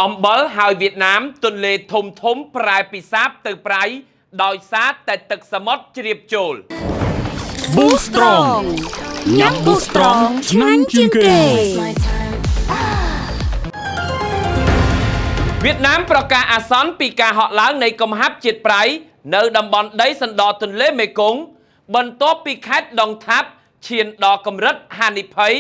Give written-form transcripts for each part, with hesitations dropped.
អំបិលហើយវៀតណាមទន្លេធំធំប្រែពីសាបទៅប្រៃដោយសារតែទឹកសមុទ្រជ្រាបចូល Boostrong ញ៉ាំ Boostrong ឆ្ងាញ់ជាងគេ វៀតណាមប្រកាសអាសន្នពីការហក់ឡើងនៃកំហាប់ជាតិប្រៃនៅតំបន់ដីសណ្ដទន្លេមេគង្គបន្ទាប់ពីខេត្តដងថាប់ឈានដល់កម្រិតហានិភ័យ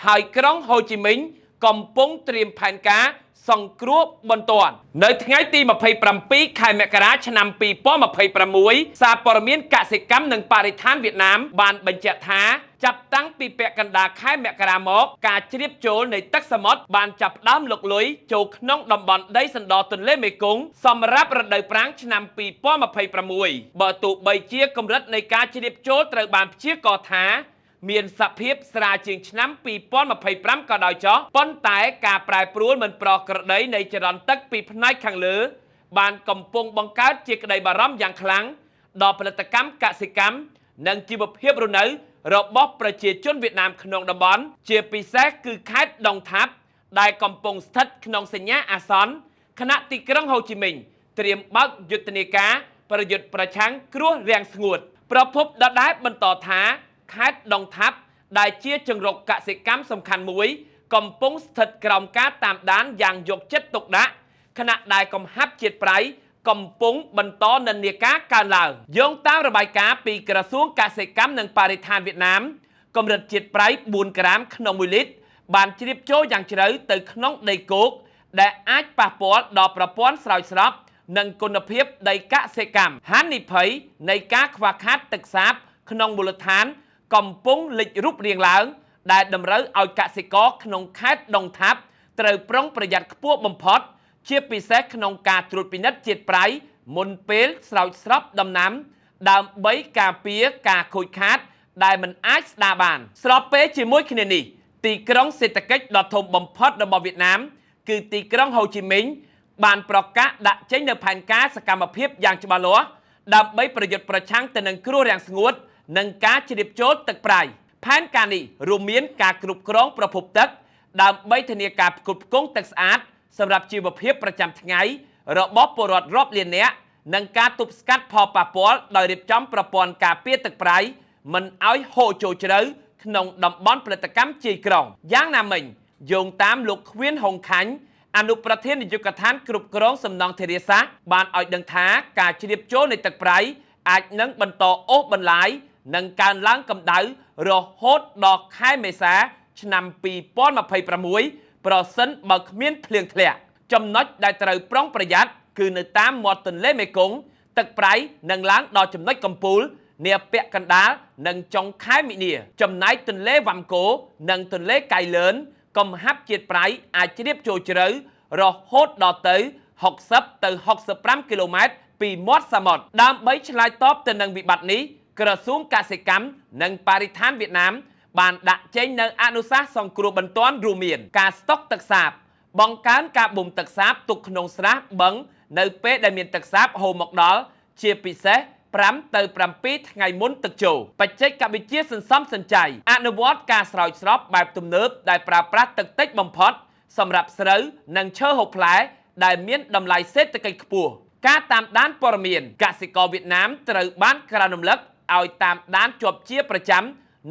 ហើយក្រុងហូជីមីញកំពុងត្រៀមផែនការសង្គ្រោះបន្ទាន់នៅថ្ងៃទី27ខែមករាឆ្នាំ2026សារព័ត៌មានកសិកម្មនិងបរិស្ថានវៀតណាមបានបញ្ជាក់ថាចាប់តាំងពីពាក់កណ្ដាលខែមករាមកការជ្រាបចូលនៃទឹកសមុទ្របានចាប់ផ្ដើមលុកលុយចូលក្នុងតំបន់ដីសណ្ដទន្លេមេគង្គសម្រាប់រដូវប្រាំងឆ្នាំ2026បើទោះបីជាកម្រិតនៃការជ្រាបចូលត្រូវបានព្យាករណ៍ថា មានសភាពស្រាលជាងឆ្នាំ2025ក៏ដោយចុះប៉ុន្តែការប្រែប្រួលមិនប្រក្រតីនៃចរន្តទឹកពីផ្នែកខាងលើ បានកំពុងបង្កើតជាក្តីបារម្ភយ៉ាងខ្លាំងដល់ផលិតកម្មកសិកម្មនិងជីវភាពរស់នៅរបស់ប្រជាជនវៀតណាមក្នុងតំបន់ជាពិសេសគឺខេត្តដងថាប់ដែលកំពុងស្ថិតក្នុងសញ្ញាអាសន្នខណៈទីក្រុងហូជីមីញត្រៀមបើកយុទ្ធនាការប្រយុទ្ធប្រឆាំងគ្រោះរាំងស្ងួតប្រភពដដែលបន្តថាខេត្តដងថាប់ដែលជាជង្រុកកសិកម្មសំខាន់មួយ កំពុងស្ថិតក្រោមការតាមដានយ៉ាងយកចិត្តទុកដាក់ខណៈដែលកំហាប់ជាតិប្រៃកំពុងបន្តនិន្នាការកើនឡើងយោងតាមរបាយការណ៍ពីក្រសួងកសិកម្មនិងបរិស្ថានវៀតណាមកម្រិតជាតិប្រៃ4ក្រាមក្នុង1លីត្របានជ្រាបចូលយ៉ាងជ្រៅទៅក្នុងដីគោកដែលអាចប៉ះពាល់ដល់ប្រព័ន្ធស្រោចស្រពនិងគុណភាពដីកសិកម្មហានិភ័យនៃការខ្វះខាតទឹកសាបក្នុងមូលដ្ឋានកំពុងលេចរូបរាងឡើងដែលតម្រូវឲ្យកសិករក្នុងខេត្តដងថាប់ត្រូវប្រុងប្រយ័ត្នខ្ពស់បំផុតជាពិសេសក្នុងការត្រួតពិនិត្យជាតិប្រៃមុនពេលស្រោចស្រពដំណាំដើម្បីការពារការខូចខាតដែលមិនអាចស្ដារបានស្របពេលជាមួយគ្នានេះទីក្រុងសេដ្ឋកិច្ចដ៏ធំបំផុតរបស់វៀតណាមគឺទីក្រុងហូជីមីញបានប្រកាសដាក់ចេញនូវផែនការសកម្មភាពយ៉ាងច្បាស់លាស់ដើម្បីប្រយុទ្ធប្រឆាំងទៅនឹងគ្រោះរាំងស្ងួតនិងការជ្រាបចូលទឹកប្រៃផែនការនេះរួមមានការគ្រប់គ្រងប្រភពទឹកដើម្បីធានាការផ្គត់ផ្គង់ទឹកស្អាតសម្រាប់ជីវភាពប្រចាំថ្ងៃរបស់ពលរដ្ឋរាប់លាននាក់និងការទប់ស្កាត់ផលប៉ះពាល់ដោយរៀបចំប្រព័ន្ធការពារទឹកប្រៃមិនឲ្យហូរចូលជ្រៅក្នុងតំបន់ផលិតកម្មជាយក្រុងយ៉ាងណាមិញយោងតាមលោកខ្វៀនហុងខាញ់អនុប្រធាននាយកដ្ឋានគ្រប់គ្រងសំណង់ធារាសាស្ត្របានឲ្យដឹងថាការជ្រាបចូលនៃទឹកប្រៃអាចនឹងបន្តអូសបន្លាយនិងកើនឡើងកម្ដៅរហូតដល់ខែមេសាឆ្នាំ2026ប្រសិនបើគ្មានភ្លៀងធ្លាក់ចំណុចដែលត្រូវប្រុងប្រយ័ត្នគឺនៅតាមមាត់ទន្លេមេគង្គទឹកប្រៃនឹងឡើងដល់ចំណុចកំពូលនាពាក់កណ្ដាលនិងចុងខែមីនាចំណែកទន្លេវ៉ាំកូនិងទន្លេកៃលឿនកំហាប់ជាតិប្រៃអាចជ្រាបចូលជ្រៅរហូតដល់ទៅ60ទៅ65គីឡូម៉ែត្រពីមាត់សមុទ្រដើម្បីឆ្លើយតបទៅនឹងវិបត្តិនេះក្រសួងកសិកម្មនិងបរិស្ថានវៀតណាមបានដាក់ចេញនូវអនុសាសន៍សង្គ្រោះបន្ទាន់រួមមានការស្តុកទឹកសាបបង្កើនការបូមទឹកសាបទុកក្នុងស្រះបឹងនៅពេលដែលមានទឹកសាបហូរមកដល់ជាពិសេស5ទៅ7ថ្ងៃមុនទឹកចូលបច្ចេកវិទ្យាសន្សំសំចៃអនុវត្តការស្រោចស្រពបែបទំនើបដែលប្រើប្រាស់ទឹកតិចបំផុតសម្រាប់ស្រូវនិងឈើហូបផ្លែដែលមានតម្លៃសេដ្ឋកិច្ចខ្ពស់ការតាមដានព័ត៌មានកសិករវៀតណាមត្រូវបានក្រើនរំលឹកឲ្យតាមដានជាប់ជាប្រចាំ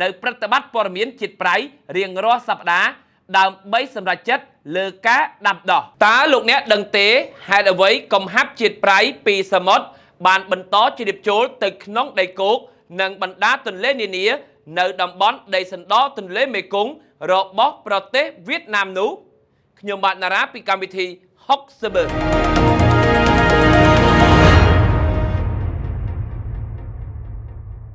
នៅព្រឹត្តិបត្រព័ត៌មានជាតិប្រៃរៀងរាល់សប្តាហ៍ដើម្បីសម្រេចចិត្តលើការដាំដុះតើលោកអ្នកដឹងទេហេតុអ្វីកំហាប់ជាតិប្រៃពីសមុទ្របានបន្តជ្រាបចូលទៅក្នុងដីគោកនិងបណ្ដាទន្លេនានានៅតំបន់ដីសណ្ដទន្លេមេគង្គរបស់ប្រទេសវៀតណាមនោះខ្ញុំបាទណារ៉ាពីកម្មវិធី60